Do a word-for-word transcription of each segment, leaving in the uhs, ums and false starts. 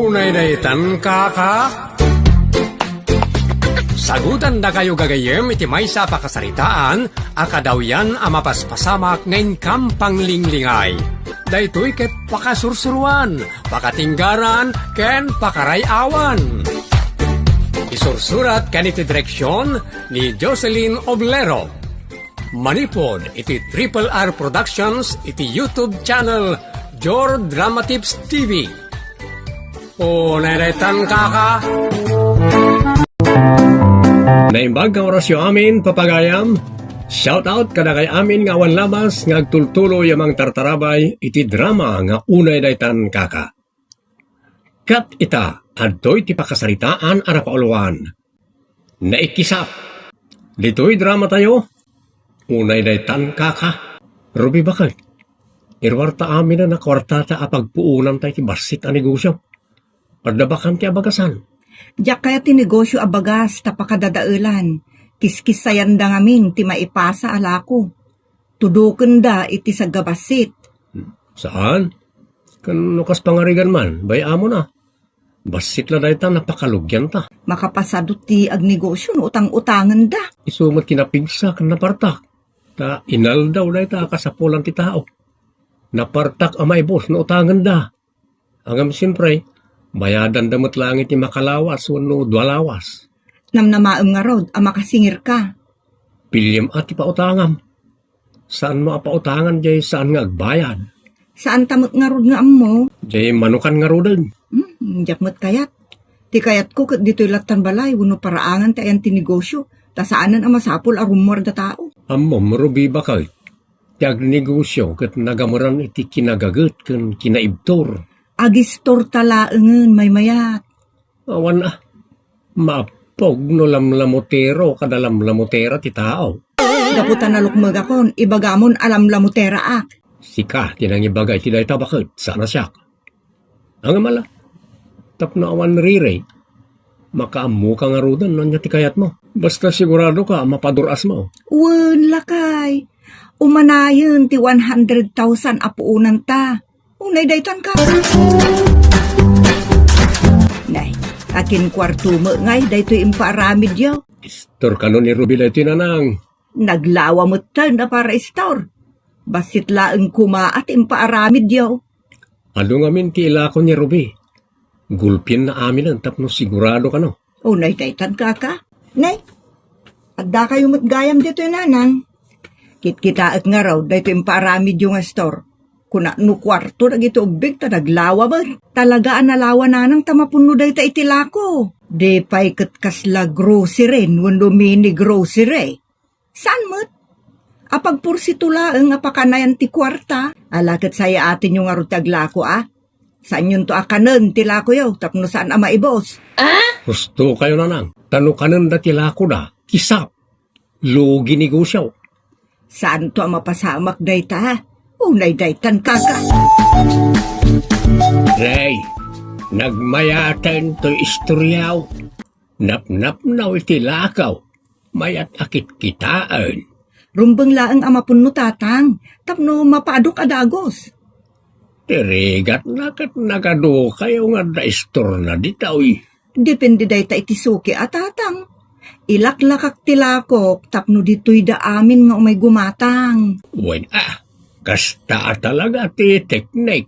Unay daytan, kaka? Sagutandakayo gagayyem iti maysa a pakasaritaan a kadawyan a mapaspasamak nga inkam panglinglingay. Daytoy ket pakasursuruan, pakatinggaran, ken pakaray-awan. Isursurat ken iti direksion ni Jocelyn Oblero. Manipud iti Triple R Productions iti YouTube channel Jor Drama Tips T V. Unay daytan, kaka. Naimbag nga orasyo amin, papagayam. Shout out kadagay amin nga awan labas nga agtultuloy a mangtartarabay iti drama nga Unay daytan, kaka. Ket ita, adtoy ti pakasaritaan a napauluan. Naikisap. Ditoy drama tayo. Unay daytan, kaka. Ruby, bakit? Iruarta amin a nakuartata a pagpuunanta iti bassit a negosyo. Adda bakan ti abagasan. Diak kayat ti negosyo a bagas ta pakadadaelan. Kiskissayanda ngamin ti maipasa a lako. Tudokenda iti saggabassit. Saan? Ken no kas pangarigan man, bay-amon a. Bassit la dayta napakalugianta. Makapasadut ti agnegosyo no utang-utangenda. Isu met ti napigsa ken napartak. Ta inaldaw dayta a kasapulan ti tao. Napartak a maibus no utangenda. Ngem siempre, bayadanda met laeng iti makalawas wenno dua lawas. Namnamaem ngarud a makasingirka. Piliem a ti pautangam. Saanmo a pautangan jay saan nga agbayad. Saanta met ngarud nga ammo. Jay manukan ngaruden. Hmm, diak met kayat. Ti kayatko ket ditoy lattan balay wenno paraangan ti ayan ti negosyo, ta saanen a masapul a rummuarda tao. Ammom, Ruby, bakit? Ti agnegosyo ket nagameran iti kinagaget ken kinaibtur. Agistorta laengen, maymayat. Awan a, maappog no lamlamutero kada lamlamutera ti tao. Gapu ta nalukmegakon, ibagamon a lamlamuteraak. Sika ti nangibaga iti dayta, baket, saan a siak. Ngem ala, tapno awan rire, makaammoka ngaruden no ania ti kayatmo. Basta siguradoka a mapadur-asmo. Wen, lakay. Umanayen ti one hundred thousand a puonanta. Unay daytan, kaka. Nay, akin kuarto met ngay daytoy impaaramidyo. Istor kano ni Ruby daytoy, nanang. Naglawa metten a para istor. Bassit laeng koma a ti impaaramidyo. Adu ngamin ti ilako ni Ruby. Gulpienna aminen tapno sigurado kano. Unay daytan, kaka. Nay, addakayo met gayam ditoy, nanang. Kitkitaek ngarud daytoy impaaramidyo nga istor. Kuna no kuarto dagiti ubbing ta naglawa met. Talaga a nalawa, nanang, ta mapunno dayta iti lako. Di pay ket kasla grocery wenno mini grocery. Saan met? Apagpursito laeng a pakanayan ti kuarta, ala ket sayaatenyo ngarud ti aglako a. Saanyonto a kanen ti lakoyo tapno saan a maibos. Husto kayo, nanang. Ta no kanenda ti lakoda, kisap. Lugi negosyo. Saanto a mapasamak dayta? Unay daytan, kaka. Rey, nagmayaten toy istoryaw. Napnapnaw iti lakaw. Mayat a kitkitaen. Rumbeng laeng a mapunno, tatang, tapno mapaadok a dagus. Ti rigatna ket nagadukayo nga adda istorna ditoy. Depende dayta iti suki a, tatang. Ilaklakak ti lakok tapno ditoyda amin nga umay gumatang. Wen a, kasta a talaga ti teknik.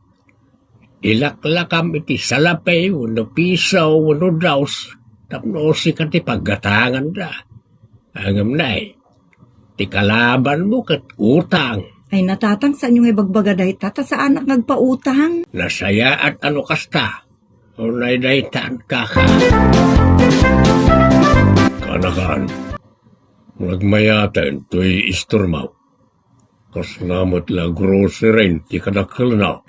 Ilaklakam iti salapi wenno piso wenno daus tapno sika ti paggatanganda. Ngem nay, ti kalabanmo ket utang. Ay, natatang, saanyo nga ibagbaga dayta, ta saanak nga agpautang. Nasayaat a no kasta. Unay daytan, kaka. Kanakan, nagmayaten toy istormo. Kasla met la grocery ti kadakkelna.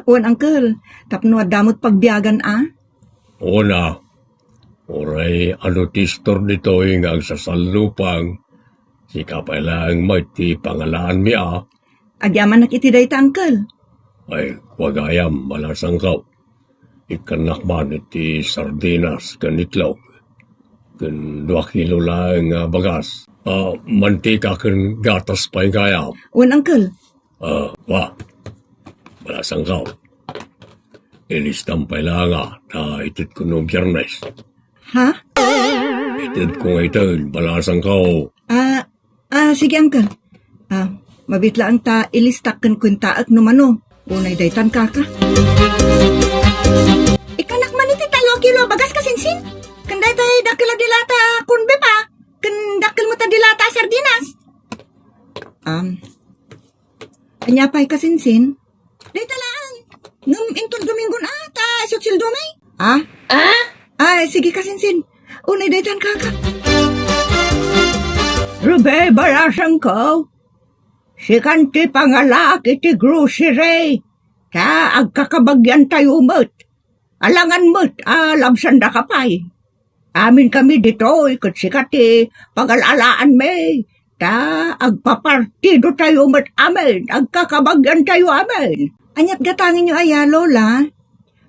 Wen, uncle, tapno adda met pagbiagan a. Una, uray adu ti istor ditoy nga agsasallupang, sika pay laeng met ti pangalaanmi a. Agyamanak iti dayta, uncle. Ay, kuagayam, balasangko. Ikkannak man iti sardinas ken itlog, ken dua kilo laeng nga bagas. Ah, mantika ken gatas pay gayam. Wen, uncle. Ah, wa. Balasangko. Ilistam pay la nga, ta itedko no Biyernes. Ha? Itedko nga iten, balasangko. Ah, ah, sige, Uncle. Ah, mabiit laeng ta ilistak ken kuentaek no mano. Unay daytan, kaka. Ikkanak man iti tallo a kilo a bagas, kasinsin. Ken daytoy dakkel a dilata a corned beef, a. Ken dakkel met a dilata a sardinas. Um, ania pay, kasinsin? Dayta laeng. Ngem inton Domingon a, ta isu ti sueldom, eh. Ah? Ah? Ah, sige, kasinsin. Unay daytan, kaka. Rube, balasangko. Sikan ti pangalaak iti grocery. Ta agkakabagyan tayo met. Alangan met a labsandaka pay. Aminkami ditoy ket sika ti pagal-alaanmi. Ta agpapartido tayo met amin, agkakabagyan tayo amin. Ania't gatangenyo aya, Lola?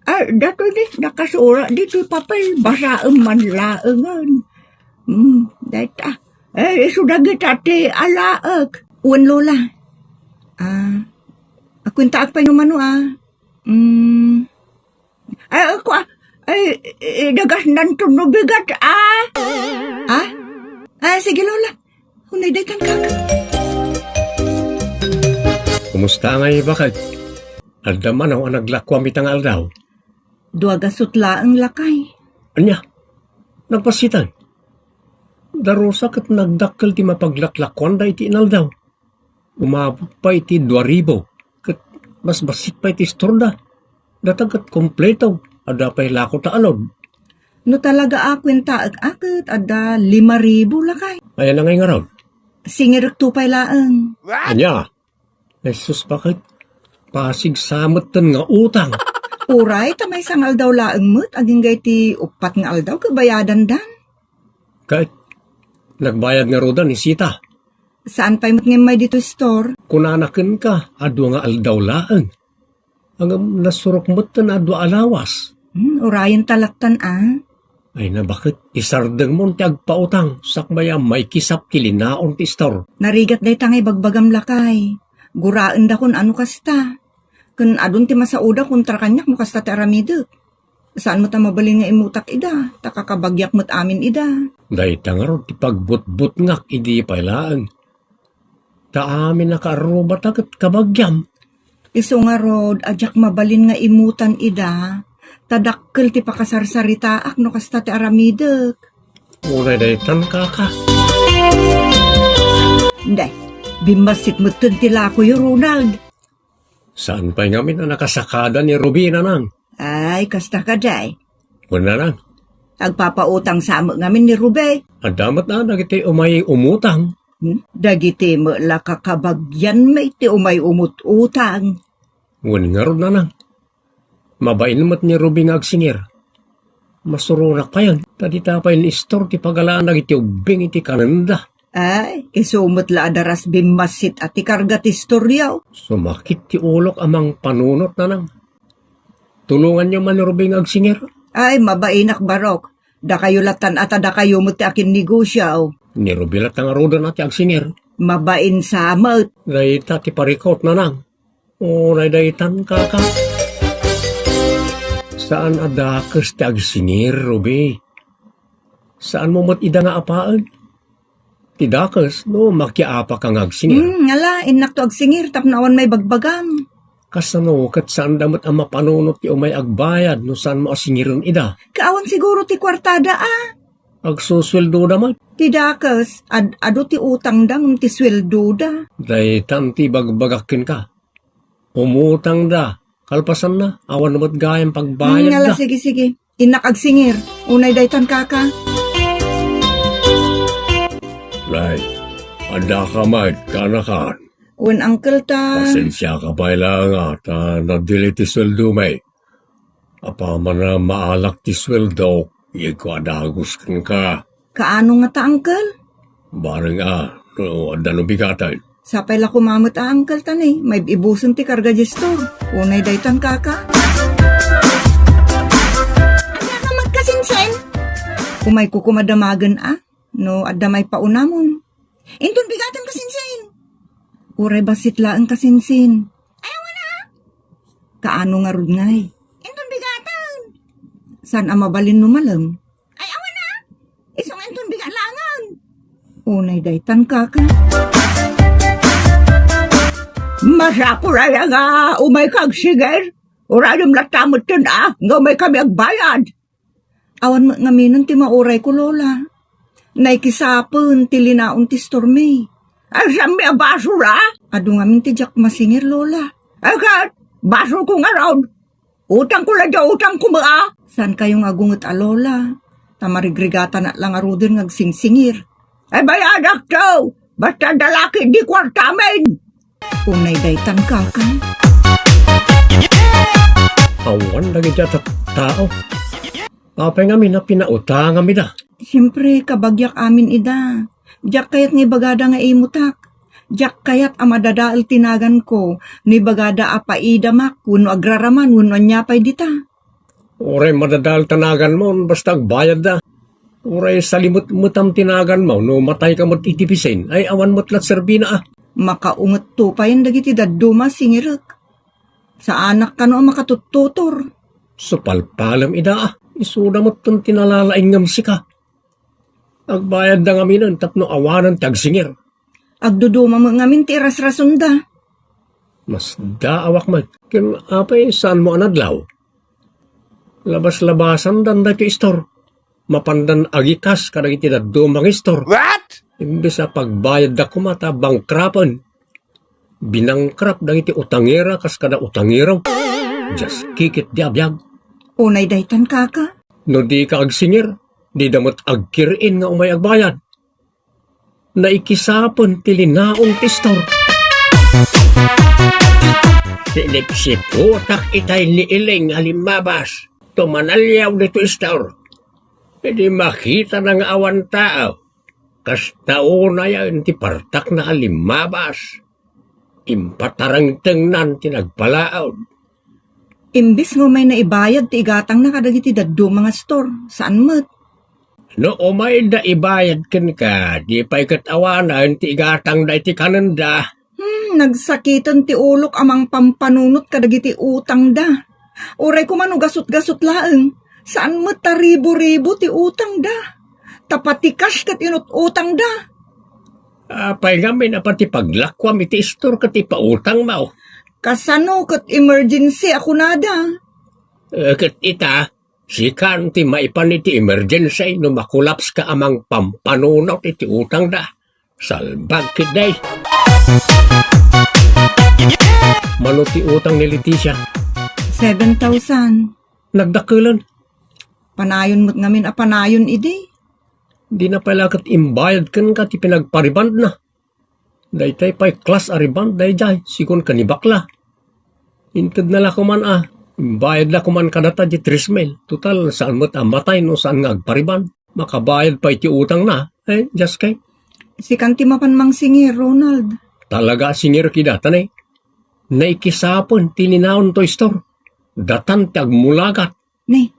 Ah, datoy ni nakasura ditoy papel, basaem man laengen. Hmm, dayta. Eh, isu dagita ti alaek. Wen, Lola. Ah, akuentaak pay no mano, ah. Hmm. Ay, ako, ah, ay, i-, idagasnanto no bigat, ah. Ah? Ah, sige, Lola. Unay daytan, kaka. Kumusta ngay, baket? Adda mano a naglakuam ita nga aldaw? Dua gasut laeng, lakay. Ania? Nagpasitan? Darusa ket nagdakkel ti mapaglaklakuanda iti inaldaw. Umabot pay iti dua ribu, ket basbassit pay ti istorda. Data ket kompleto, adda pay lako ta alod. No talaga a kuentaek a ket adda lima ribu, lakay. Aya na ngay ngarud? Singirekto pay laeng. Ania? Jesus, baket? Pasig sa metten nga utang. Uray, ta maysa nga aldaw laeng met, agingga iti uppat nga aldaw ket bayadandan. Ket, nagbayad ngaruden ni Sita? Saan pay met nga immay ditoy store? Kunana kenka, a dua nga aldaw laeng. Ngem nasurok metten a dua a lawas. Hmm, urayen ta lattan, a. Ay, na, baket isardengmon ti agpautang, sakbay a maikisap ti linaon ti store. Narigat dayta nga ibagbagam, lakay. Guraendakon a no kasta. Ken adun ti masaoda kontra kaniak no kasta ti aramidek. Saan met a mabalin nga imutak ida, ta kakabagiak met amin ida. Dayta ngarud ti pagbutbutngak idi pay laeng. Ta amin a kaarrubata ket kabagiam. Isu ngarud a diak mabalin nga imutan ida, ta dakkel ti pakasarsaritaak no kasta ti aramidek. Uray daytan, kaka. Inday, bimmassit metten ti lakoyo, Ronald. Saan pay ngamin a nakasakada ni Ruby, nanang? Ay, kasta kadi. Wen, nanang. Agpapautang sa met ngamin ni Ruby. Adda met, a, dagiti umay umutang. Hmm? Dagiti met la kakabagianmi ti umay umut-utang. Wen ngarud, nanang. Mabain met ni Ruby nga agsingir. Masuronak payen, ta dita pay ni istor ti pagalaan dagiti ubbing iti kanenda. Ay, isu met la a daras bimmassit a ti karga ti istoryo. Sumakit ti ulok a mangpanunot, nanang. Tulonganyo man ni Ruby nga agsingir. Ay, mabainak, barok. Dakayo lattan a ta dakayo met ti akinnegosio. Ni Ruby latta ngaruden a ti agsingir. Mabain sa met. Dayta ti parikot, nanang. Uray daytan, kaka. Saan a dakes ti agsingir, Ruby. Saanmo met ida nga apaen. Ti dakes, no makiapaka nga agsingir. Hmm, ngala, innakto agsingir tapno awan maibagbagam. Kasano ket saanda met a mapanunot ti umay agbayad no saanmo a singiren ida? Kaawan siguro ti kuartada, a. Agsusueldoda met. Ti dakes, ad-, adu ti utangda ngem ti sueldoda. Daytan ti ibagbagak kenka. Umutangda. Kalpasanna, awan met gayam pagbayadda. Hmm, ala, sige, sige. Innak agsingir. Unay daytan, kaka. Nay, adda ka met, kanakan. Wen, uncle, ta. Pasensiaka pay la nga, ta nadili ti sueldomi. Apaman a maalak ti sueldok, yegko a dagus kenka. Kaano ngata, uncle? Bareng a, no adda no bigaten. Sapay la koma met a, uncle, ta ni, maib-ibusen ti karga diay store. Unay daytan, kaka. Ania ka met, kasinsin? Umayko koma damagen a, no adda maipaunamon. Inton bigaten, kasinsin. Uray bassit laeng, kasinsin. Ayaw na. Kaano ngarud ngay? Inton Saan a mabalin no malem? Ay, awan a! Isu nga inton bigalangen. Unay daytan, kaka. Masapul aya nga umayka agsigir? Urayem latta metten a nga umaykami agbayad. Awan met ngaminen ti maurayko, Lola. Naikisapen ti linaon ti istormi. Ay, saanmi a basol a? Adu ngamin ti diak masingir, Lola. Ay, ket, basolko ngarud. Utangko la dia utangko met a. Saankayo nga agunget a, Lola. Ta marigrigatanak la ngaruden nga agsingsingir. Ay, bayadakto. Basta adda la ketdi kuartamin. Unay daytan, kaka. Awan dagiti a tattao. Apay ngamin a pinautangam ida? Siempre, kabagiak amin ida. Diak kayat nga ibagada nga imutak. Diak kayat a madadael ti naganko no ibagada a paidamak wenno agraraman wenno ania pay dita. Uray madadael ta naganmo, basta agbayadda. Uray salimetmetam ti naganmo, no matayka met iti bisin, ay awan met la serbina a. Makaungetto payen dagiti dadduma a singirek. Saanak kano a makatuttutor. Supalpalem ida a, isuda metten ti nalalaing ngem sika. Agbayadda ngaminen tapno awanen ti agsingir. Agduduma met ngamin ti irasrasonda. Masdaawak met. Ken apay saanmo a nadlaw? Labas-labasandan daytoy istor. Mapandan agikas kadagiti dadduma nga istor. What? Imbes a pagbayadda koma ta bangkrapen. Binangkrap dagiti utangera kas kada utangero. Diaskikit ti abiag. Unay daytan, kaka. No dika agsingir, dida met agkir-in nga umay agbayad. Naikisapen ti linaon ti istor. Sinipsiputak itay ni Iling a limmabas. Tumanaliaw ditoy istor. Idi makitana nga awan tao, kasta unayen ti partakna a limmabas. Impatarengtengnan ti nagpalaod. Imbes nga umayna ibayad ti igatangna kadagiti dadduma nga istor, saan met. No umayda ibayad kenka, di pay ket awanen ti igatangda iti kanenda. Hmm, nagsakiten ti ulok a mangpampanunot kadagiti utangda. Uray koma no gasut-gasut laeng, saan met ta ribo-ribo ti utangda. Ta pati cash ket inut-utangda. Apay ngamin a pati paglakuam iti istor ket ipautangmo? Kasano ket emergency a kunada? Eh, ket ita, sikan ti maipan iti emergency no makulapska a mangpampanunot iti utangda. Salbag ketdi. Mano ti utang ni Leticia? Seven thousand. Nagdakkelen. Panayon met ngamin a panayon idi. Dina pay la ket imbayad kenka ti pinagparibandna. Daytay pay class a riband daydiay, sigun ken ni bakla. Intedna la koman a, imbayad la koman kadata di tres mil. Total, saan met a matay no saan nga agpariband. Makabayad pay ti utangna, eh, just kay. Sikan ti mapan mangsingir, Ronald. Talaga a singir kidata, ne. Naikisapen ti linaon toy istor. Datan ti agmulagat. Ne,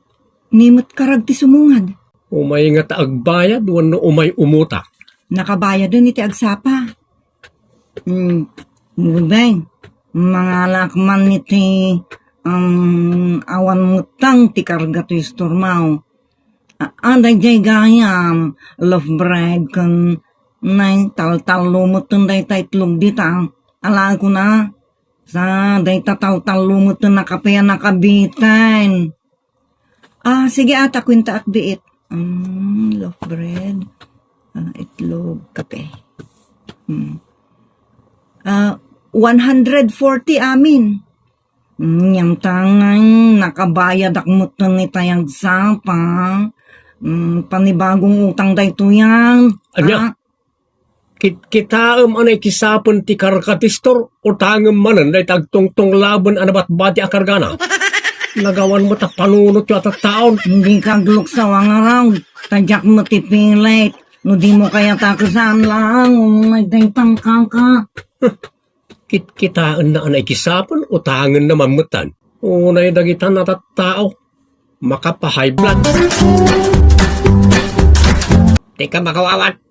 ni met karag ti sumungad. Umay nga ta agbayad wenno umay umuta? Nakabayaden iti agsapa. Hmm, Gudeng, mangalak man iti, um, awan metang ti karga ti istormaw. A, a, daydiay gayam, loaf bread, ken nay, taltallo metten dayta itlog dita. Alaen kuna, sa dayta taltallo metten a kape a nakabiten. Ah, sige, ata, kwenta ak biit. Mm, loaf bread, ah, itlog, kape. Mm. Ah, one hundred forty amin. Mm, yan tangay, nakabayad ak metten itay agsapa. Mm, panibagong utang daytoy yan. Anya? Ah, Kitkitaem a naikisapen ti karga ti istor, utangem manen dayta agtungtunglaben a nabatbati a kargana. Nagawan met a panunotyo a tattaon. Dika agluksaw a ngarud, ta diak met ipilit. No dimo kayat a kesaan laeng, umay daytan kaka. Kitkitaenna a naikisapen, utangenna man metten. Unay dagitan a tattao, makapa-high blood. Dika makawawat.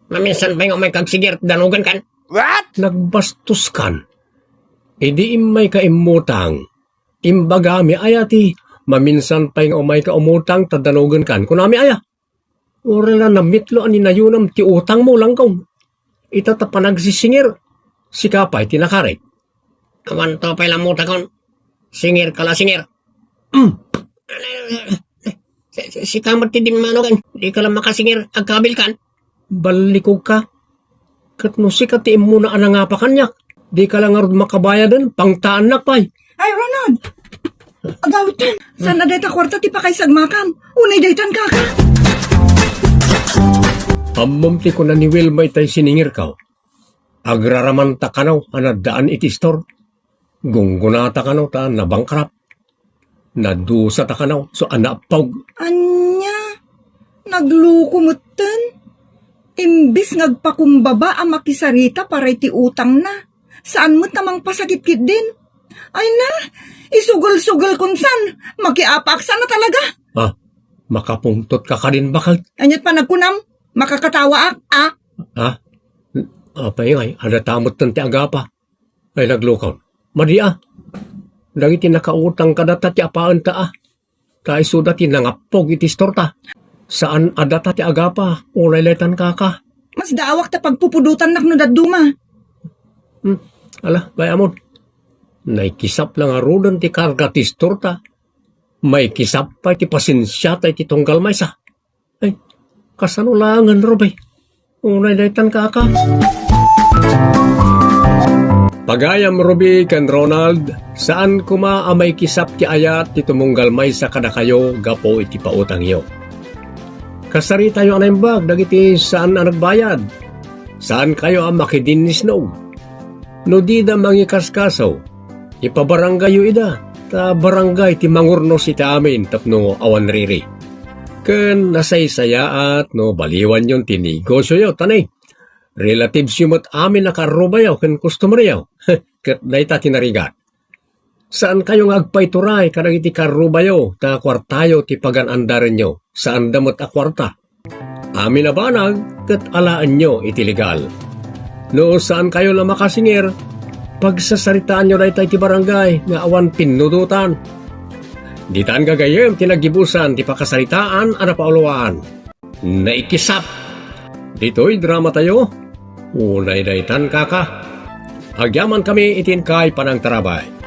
Maminsan pay nga umayka agsigir, danugenkan. What? Nagbastoskan. Idi immayka immutang, imbagami aya ti Maminsan pay nga umayka umutang ta danugenkan. Kunami aya? Uray la namitlo a ninayonam ti utangmo, Langgaw. Ita ta panagsisingir, sika pay ti nakarik. Awan to pay la mutakon. Singir ka la, singir. Mm. Si-, si-, sika met ti dimmanugan. Di ka la makasingir, agkabilkan. Ballikog ka. Ket no sika ti immuna a nangapa kaniak, di ka la ngarud makabayaden, pangtaannak pay. Ay, Ronald! Agawid, saan a dayta kuarta ti pakaisagmakam? Unay daytan, kaka. Ammom ti kuna ni Wilma itay siningirkaw. Agraraman ta kano a naddaan iti istor. Gungguna ta kano ta nabangkrap. Nadusa ta kano so a naappaw. Ania? Nagluko metten? Imbis nga agpakumbaba a makisarita para iti utangna, saan met a mangpasakit ketdin. Ay na, isugel-sugel kunsan, makiapaak sana talaga. Ah, makapungtot ka kadin, bakal? Aniat panagkunam? Makakatawaak, ah? Ah? Apay ngay, adda ta metten ti agapa. Ay, naglukaw. Madi a. Dagiti nakautang kadata ti apaenta a. Ta isuda ti nangappog iti istorta. Saan a data ti agapa, unay laytan kaka. Masdaawak ta pagpupudotannak no dadduma. Hmm, ala, bay-amon. Naikisap la ngaruden ti karga ti istorta. Maikisap pay ti pasensiata iti tunggal maysa. Ay, kasano laengen, Ruby? Unay daytan, kaka. Pagayam Ruby ken Ronald, saan koma a maikisap ti ayat ti tumunggal maysa kadakayo gapu iti pautangyo. Kasaritayo a naimbag dagiti saan a nagbayad. Saankayo a makidinnisnog. No dida mangikaskaso, ipabarangayyo ida, ta barangay ti mangurnos iti amin tapno awan riri. Ken nasaysayaat no baliwanyon ti negosioyo, ta ne, relatives yo met amin a kaarrubayo ken customeryo. Ket dayta ti narigat. Saankayo nga agpaituray kadagiti kaarrubayo ta kuartayo ti pagan-andarenyo. Saanda met a kuarta. Amin a banag ket alaenyo iti legal. No saankayo la makasingir, pagsasaritaanyo dayta iti barangay nga awan pinnudotan. Ditan gagayyem ti naggibusan ti pakasaritaan a napauluan. Naikisap. Ditoy dramatayo, unay daytan, kaka. Agyamankami iti inkay panangtarabay.